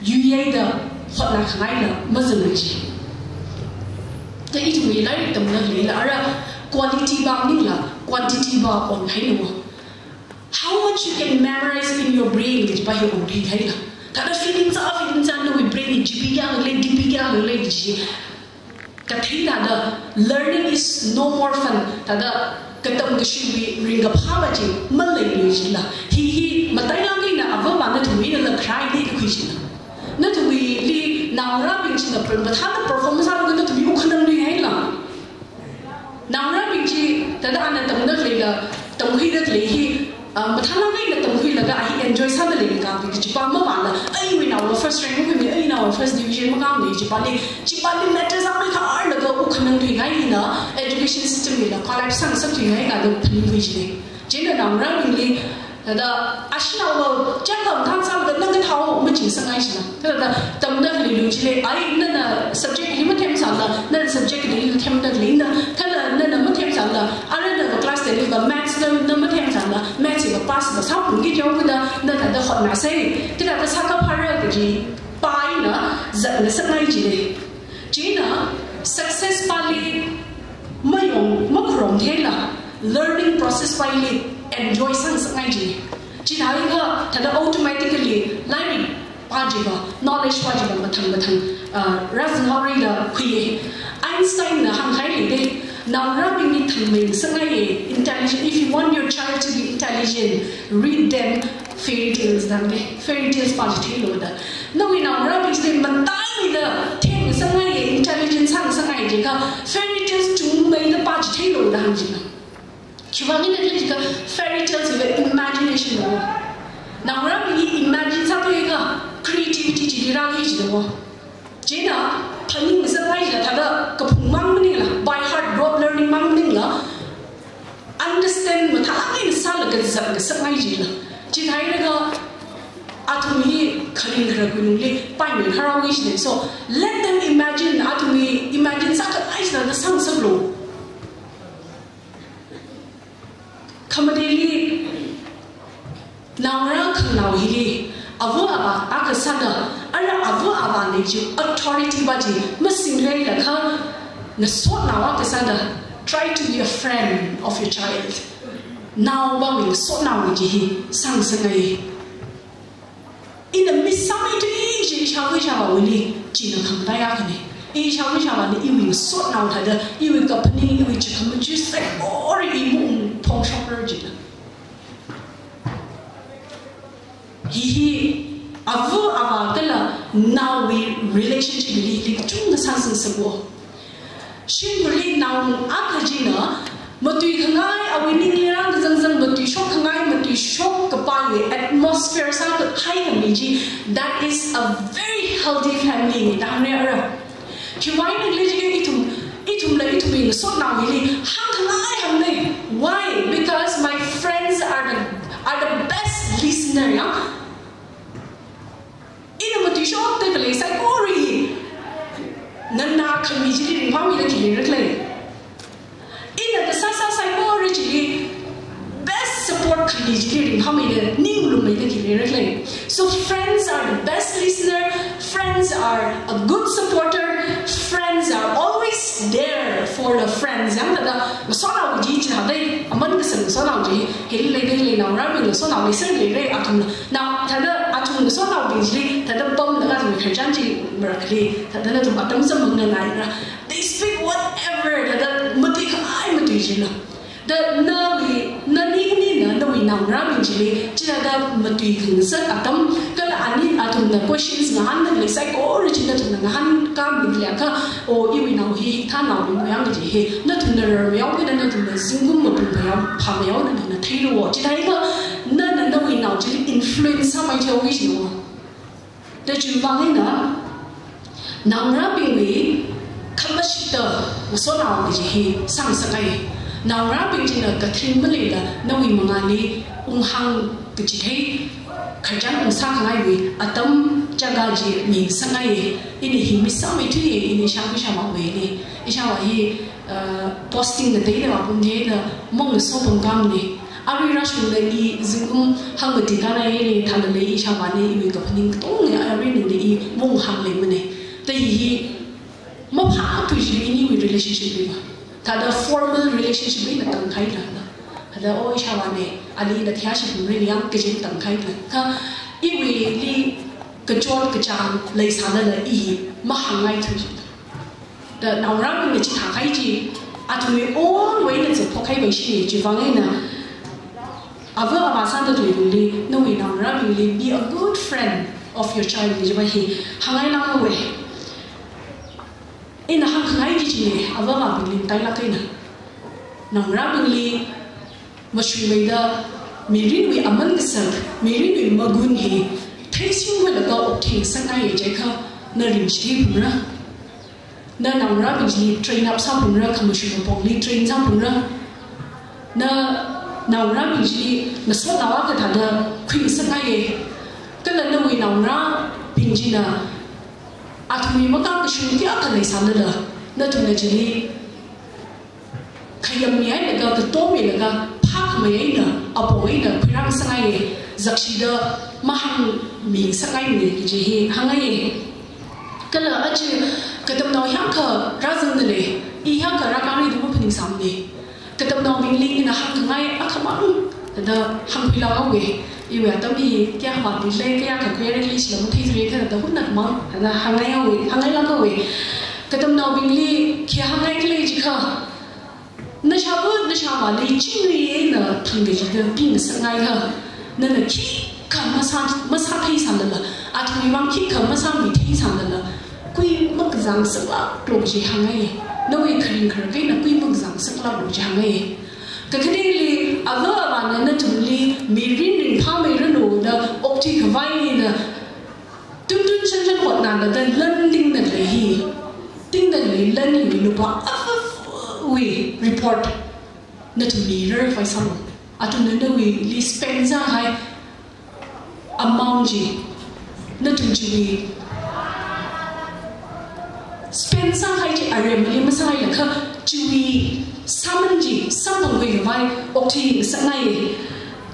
yuihaida hotnākhangaila mazanglui ji. Kha ithumwui lairik tamda leila ara quality pa maningla quantity pa onhaina. How much you can memorize in your brain kaji pa hi ongthuihaila. Thāda feeling sā, feeling sā nawui brain hi GB kayākha lei, DB kayākha lei kaji kathei thāda, learning is no more fun. Thāda katam kashiwui ringkaphā pa chi maleilui jila. Hi hi matailāk eina avāvana nathumwuila kharai da khui jila. Nathumwuili naongarābing china per-, mathāda perform sālaga nathumwui wukhanangluihaila. Naongarābing chi, thāda ana tamda leila, tamkhuida lei hi, ah, mathālāk eina tamkhuilaga a hi enjoy sāda leilakha kaji pa mavāla, iwui naova first rank makhuimana, iwui naova first division makāmana kaji pali, chi pali matter sāmeikharlaga wukhanangthuingai hina, education system hila collapse sāngasakthuingai kaji phaningkhui jina. Chieina naongarābingli, thāda, ashinaova chāngkam thangsālaga nang kathāo machingsāngai shina. Thāda, tamda khalei lung chili, ai, nana subject li mathemsāla, nana subject li themda leina, kala nana mathemsāla, arui nava class ten li va maths na, na mathemsāla, maths va pass va sāphungki jihaokida, na thāda hotnāsei, thāda sākaphāra kaji pa eina zatngasakngai jina. Chieina success pali mayong makhuirumtheila, learning process pali enjoy sāngasakngai ji. Chithākha thāda automatically lairik pa chi va, knowledge pa chi va mathang mathang, ah, rāzanghaorala khuiya. Einstein na hāngkahai lei de, naongarābingli thangmeingasakngaiya, intelligent. If you want your child to be intelligent, read them fairy tales da de, fairy tales pa chi theilu da. Nawui naongarābing chili matailida them sāngai, intelligent sāngasakngai jiakha fairy tales chungmeida pāchitheilu da hāngjina. Khiwuivang eina khala jiakha fairy tales hiva imagination na. Naongarābing hi imagine sāthuiakha creativity chili rāki jida. Chieina phaningsāngai jida thāda kaphungmang maningla, by heart rote learning mang maningla, understand mathālāk eina sālaga zatngasakngai jila. Chithālaga athum hi kharing kharak kuinungli paimei kharao jida. So let them imagine, athum hi imagine sākhangai jida sāngasaklu. Khamateli naongarā khanganao hili ava avā akha sāda, ara ava avāna chi authority va chi masinglei lakha, ngasotnao akha sāda, try to be a friend of your child. Naovāwui ngasotnao chi hi sāngasakngai. Ina mi sāmeithui kaji ishāvā ishāvāwuili china khamataiya akhana. Ishāvā ishāvāna iwui ngasotnao thāda, iwui kaphaning, iwui chikhamajui saikora i maungphongshokra jila. Hi hi ava avā kala naowui relationship hili kachungkha sāngasakngasakva. Shimkhurli nao akha china matuikhangai, awui ningli rākazangzang matuishokkhangai, matuishokkapaiwui atmosphere sākahai khami chi, that is a very healthy family da hāngra. Khiwuivang eina khala jiakha ithum, ithumla ithumwui ngasotnao hili hāngkhangai hāngnei. Why? Because my friends are the, are the best listener, ya. Ina matuishokda khalei saikora hi nganā khami chili ringphāmeida khi leira khala? Ina kasā sā saikora chili best support khami chili ringphāmeida, ninglummeida khi leira khala? So friends are the best listener, friends are a good supporter, friends are always there for the friends. Yang thāda ngasotnao chi chithādei, aman kasā ngasotnao chi, hili leidalei naongarābing ngasotnao leiser leira athumna. Nao thāda athum ngasotnaobing chili thāda pamlaga athum khararchan chi marakhali, thāda nathum atam samphangna ngaira. They speak whatever, thāda matuikhangai matui chila. Da nawui, nani nina nawui naongarābing chili chithāda matuikhangasak atam, kala ani athumna questions ngahānda khalei saikora chi nathumna ngahānkāmida leiakha, o, iwui nao hi hithā naoli mayang kaji hi nathumna rarmayao kida nathumna zingkum mapung phayao, phāmayao nathumna theilu. Chithākha nana nawui nao chili influence sāmeithui jina. Da chiwuivang eina naongarābingwui khamashitda ngasotnao kaji hi sāngasakngai. Naongarābing china kathring maleila nawui mangāli unghāng kachithei, khararchan ungsākhangaiwui atam chaga chi mingasakngai. Ina hi mi sāmeithui, ina ishāvā ishāvāwuili. Ishāvā hi, uh, posting kateida vāpamda maungso pamkāmana. Arui rāshungda i zingkum hangmati kānaili thālala ishāvāna iwui kaphaning katonga arui ningli i maunghāngleimana. Da hi hi maphāthui jili iniwui relationship liva. Thāda formal relationship li na tangkhaila. Thāda, o, ishāvāna, ali na thiashi pumri yang kaji tangkhaila. Kha iwuili kachot kachāng leisālala i mahāngngaithui jila. Da naongarābingna chithākahai chi, athumwui own way na zaphok kahai vai shini. Chiwuivang eina ava avā sāda thuilungli, nawui naongarābingli, be a good friend of your child, kaji va hi hāngngailākhaowa. Ina hāngkhangai chi china, ava avābingli matailāk eina naongarābingli mashungmeida mirinwui aman kasak, mirinwui magun hi theisingkhuilaga okthuisāngai jiakha, na ringchithei phalungra. Na naongarābing chili train up sāphalungra, khamashung apongli train sāphalungra. Na naongarābing chili ngasotnao akha thāda khuingasakngaiya. Kala nawui naongarābing china athumwui makakashung kayākha leisālala, nathumna chili khayammi hailaga, katommilaga, phākhamei eina, apong eina khuirāngasakngaiya, zakshida mahāngmingasakngaimana kaji hi hāngngaiya. Kala aja katamnao hiyākha rāzangda lei, i hiyākha rākāngra da maphaningsāmana. Katamnaobingli ina hāngkhangai akhamang da hāngkhuilākhaowa. Iwui atam hi kayākha vātli lei, kayākha khuirai lei chila matheithura, kha da hunnakmang da hāngngaihaowa, hāngngailākhaowa. Katamnaobingli khi hāngngaikhala jiakha, nashāvā nashāvāli chingri eina thangkachida pingasakngaikha, nana khikha masā, masātheisālala, athumwui vang khikha masāmitheisālala, kui makazang saklaklu chi hāngai. Nawui kharing kharak eina kui makazang saklaklu chi hāngai. Kakhaneli, ava avāna nathumli mirin ringphāmeiranu da okathui khavai eina tuntun shanshan hotnada lan tingda khalei hi, tingda khalei lan hiwui lupā avāwui report nathumli rarkhavai sālu. Athumna nawuili spend sākahai amount chi, nathum chiwui spend sākahai chi aremali masāhailakha, chiwui sāman chi samphangkhui khavai okathui ngasakngai.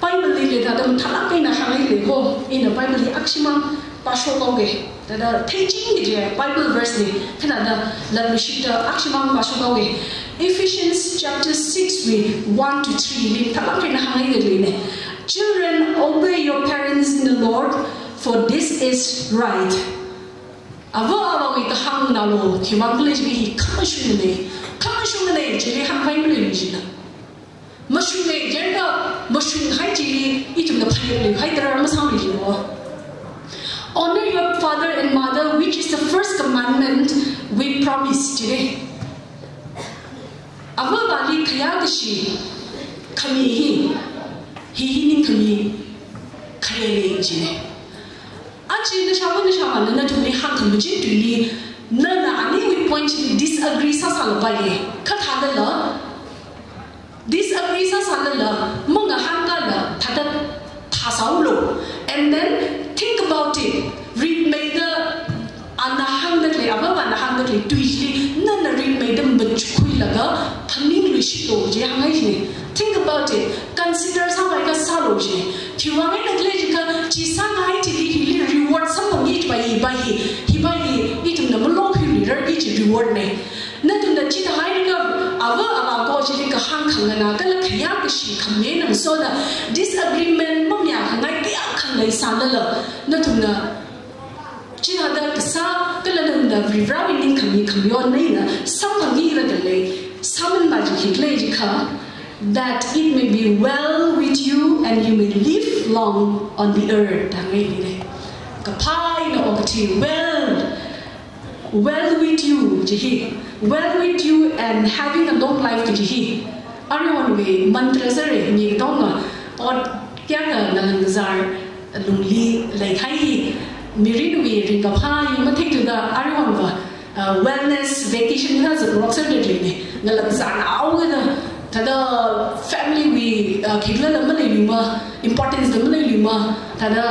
Bible li lei thāda mathālāk eina hānghai lei ko, ina Bible li akshimang pāshok haoge. Thāda theiching kaji Bible verse li, khanāda latluishitda akshimang pāshok haoge. Ephesians chapter six wui one to three li mathālāk eina hānghai leine. "Children, obey your parents in the Lord, for this is right." Ava avāwui kahāng nalo, khiwuivang khala jiakha hi khamashungne, khamashungne, chili hāngkhavai maleimana. Mashungne, jenda mashunghai chili ithumna phaning leihai tharan masāmana jilo. "Honor your father and mother, which is the first commandment with promise," jine. Ava avāli khayākashi khami hi, hi hi ningkhami kharele jine. Aja nashāva nashāvāna nathumli hāngkhamachin tuili, nana aniwui point chili disagree sāsālapai. Kha thādala, disagree sāsālala, mangahānkala, thāda thāsāhaolu. And then think about it. Ritmeida ana hāngda khalei, ava avāna hāngda khalei tui chili nana ritmeida machukkhuilaga phaningluishilu chi hānghai jine. Think about it. Consider sāpai kasālu chi. Khiwuivang eina khala jiakha, chi sākahai chili hili reward samphangki kajipa hi, hi, hipa hi ithumna malokhuiluirarki kaji reward ne. Nathumna chithāhailaga ava avā ko chili kahāng khanganā kala khayākashi khami eina ngasoda disagreement mamayākhangai kayākha leisālala, nathumna chithāda kasā kala nathumna Varivarāwui ningkhami khamayon eina samphangkida khalei sāmanva chi khikhala jiakha, "That it may be well with you and you may live long on the earth," da hāngai leine. Kaphā eina okathui, well, "Well with you" kaji hi, "Well with you and having a long life" kaji hi aruihonwui mantra sāre. Mi katonga ot kayākha ngalāngkazar lungli leikahai hi, mirinwui ringkaphā hi matheithuda aruihonva, uh, wellness vacation na zatrok sāda leine. Ngalāngkazarnao kada, thāda family wui, uh, khikhala maleiluima, importance da maleiluima, thāda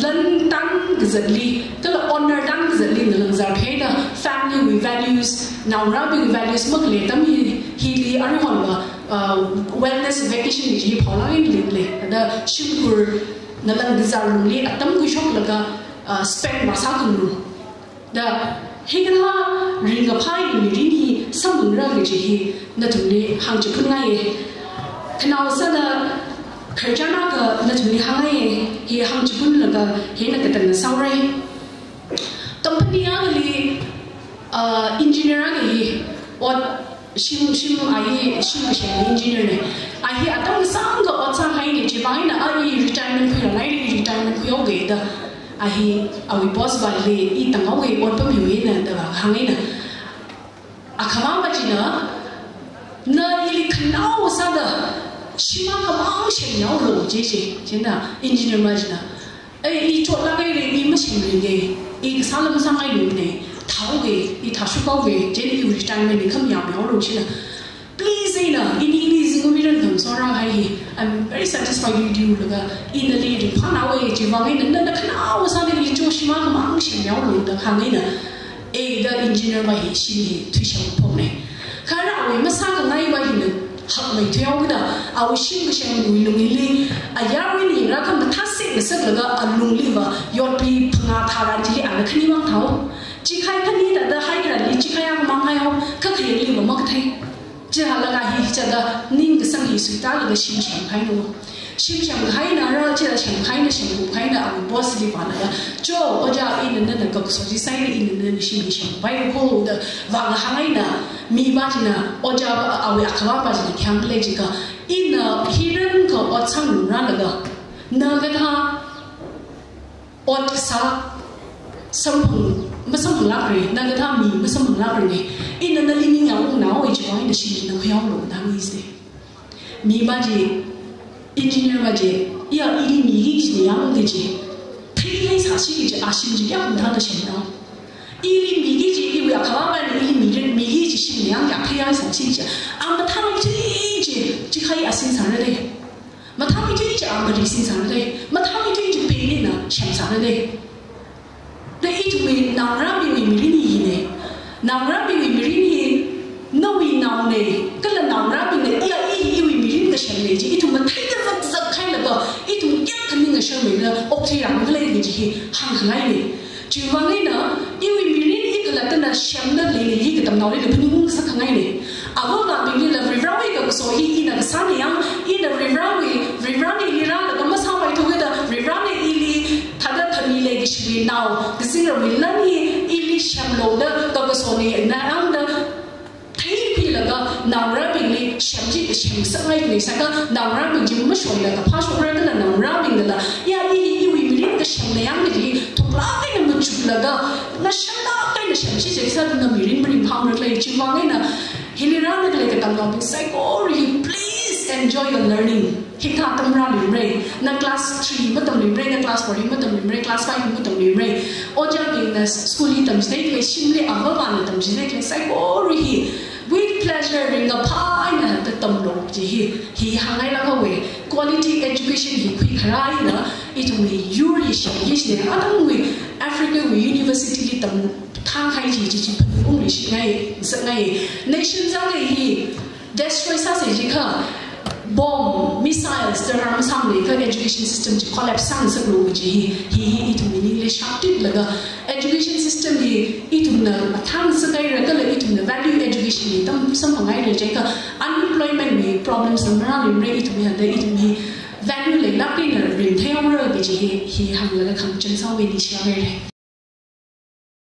lan tan kazatli, kala honor tan kazatli ngalāngkazar phāda, family wui values, naongarābingwui values makhalei atam hi, hili aruihonva, uh, wellness vacation kaji hi phaolāk eina leile. Thāda shimkhur ngalāngkazar lungli atam khuishoklaga, uh, spend masākhangarum. Da, hikathā ringkaphā hi mirin hi samphangra kaji hi nathumli hāngchiphunngai. Khanao sāda khararchan akha nathumli hāngngai, hi hāngchiphunlaga hina katanna sāhaora. Company akhali, uh, engineer akha hi ot shim, shim, a hi shim kasheng engineer ne. A hi atam kasāngkha ot sāhaine, chiwuivang eina a hi retirement khuirāngai, retirement khuihaoge da. A hi awui boss vali, "I tanghaowe, ot pammiwui eina," da vāhāngaina. Akhavāva china, "Na ili khanao sāda shim akhamang shemmihaolu," ji ji, china engineer va china. "Ei, i chotlāk haire, i mashemringe, i kasā lam sāngailune, thāhaoge, i thāshokhaoge, chieina iwui retirement hi khamayā mihaolu," china. Please, eina, ini, ini zingkum iran dam sora hai hi. "I'm very satisfied with you," laga, ina ili ringphānaowe, chiwuivang eina, nana khanao sāda ili cho shim akhamang shemmihaolu da hāngaina. Eh, da engineer va hi shim hi thuishemphokne. Kha aruiwui masākhangai va hina hakmeithui haoda, awui shim kashengwui lungli, ayarwui ningra kha mathāsek ngasaklaga alungliva yotpi phangā tharan chili ana khanimang thao. Chikhai khani thāda haikaranli chikhai akhamang haihao, kha khayangli mamathei. Chihālaga hi chithāda ningkasang hi suitālaga shim shemkahaina. Shim shemkahaina, rā chithā shemkahaina, shemkahaina, awui boss li vālaga, "Cho, ojā, ina nana kakasot chi sāhaire, ina nana shim hi shempai ko," da vāhāngaina. Mi va china, ojā va, awui akhavā va china khi hāngle jiakha, "Ina hiran kha ot sāngarumrālaga, na kathā ot kasā samphang masamphang lākra, na kathā mi masamphang lākra ne. Ina nali ningyāng ungnao, chiwui vang eina shimli na khuihaolu da hāngisa. Mi va chi, engineer va chi, iya ili miki kaji yāng kaji, theikahai sāsi kaji, ashim chi kayākha mathāda semnao. Ili miki kaji, iwui akhava va ili miki, miki kaji shimli yāng kayākha theikahai sāsi kaji, a mathāmeithui chi, chi khai asin sāra de. Mathāmeithui chi a mari sin sāra de. Mathāmeithui chi pengli na sem sāra de. Da ithumwui naongarābingwui mirin hi ne. Naongarābingwui mirin hi nawui nao ne, kala naongarābingna iya i iwui mirin kasem ne chi ithum matheida zakzak khailaga, ithum kayākha ning ngasharmeida okthuirang khalei kaji hi hāngkhangai ne. Chiwui vang eina, iwui mirin i khalattana semda leili hi katamnaoli na phaningung sākhangai ne. Avāvabingli la Varivarāwui kakaso hi ina kasāna yāng, ina Varivarāwui, Varivarāna ili rālaga masāpaithuakha da, Varivarāna ili thāda thamili kashiwui nao, kazingramwui lan hi ili semlu da, kakasona yāng da, theiphilaga naongarābingli sem chi, sem sāngai ne sākha, naongarābing chi mashoila kaphā shokra kala naongarābingna la, ya i iwui mirin kasemna yāng kaji thuklāk eina machuklaga, ngasharlāk eina semsi jisā na mirin maringphāmara khalei chiwui vang eina, hili rāda khalei katamnaobing saikora hi, please enjoy your learning. Hikathā tamrāluimara, na class three matamluimara, na class four hi matamluimara, class five hi matamluimara. Ojābingna school li tamchithei khalei, shimli avāvana tamchithei khalei saikora hi with pleasure, ringkaphā eina da tamlu kaji hi, hi hāngngailāk haowa. Quality education hi khuikharā eina ithumwui yur hi shimli shine, atamwui Africa wui university li tamthang kahai chi chi chi phaningung leishingai, sāngai. Nation zangli hi destroy sāsa jiakha, bomb, missiles, da rāmasāmana kha education system chi collapse sāngasaklu kaji hi, hi, hi ithum ningli shaptitlaga, education system hi ithumna mathang sāngaira kala ithumna value education hi tam samphanghaira jiakha, unemployment wui problems na marāluimara, ithum hi hāngda ithum hi value leilāk eina ringtheihaora kaji hi, hi hānglaga khangachang sāhaowa, ningshihaira.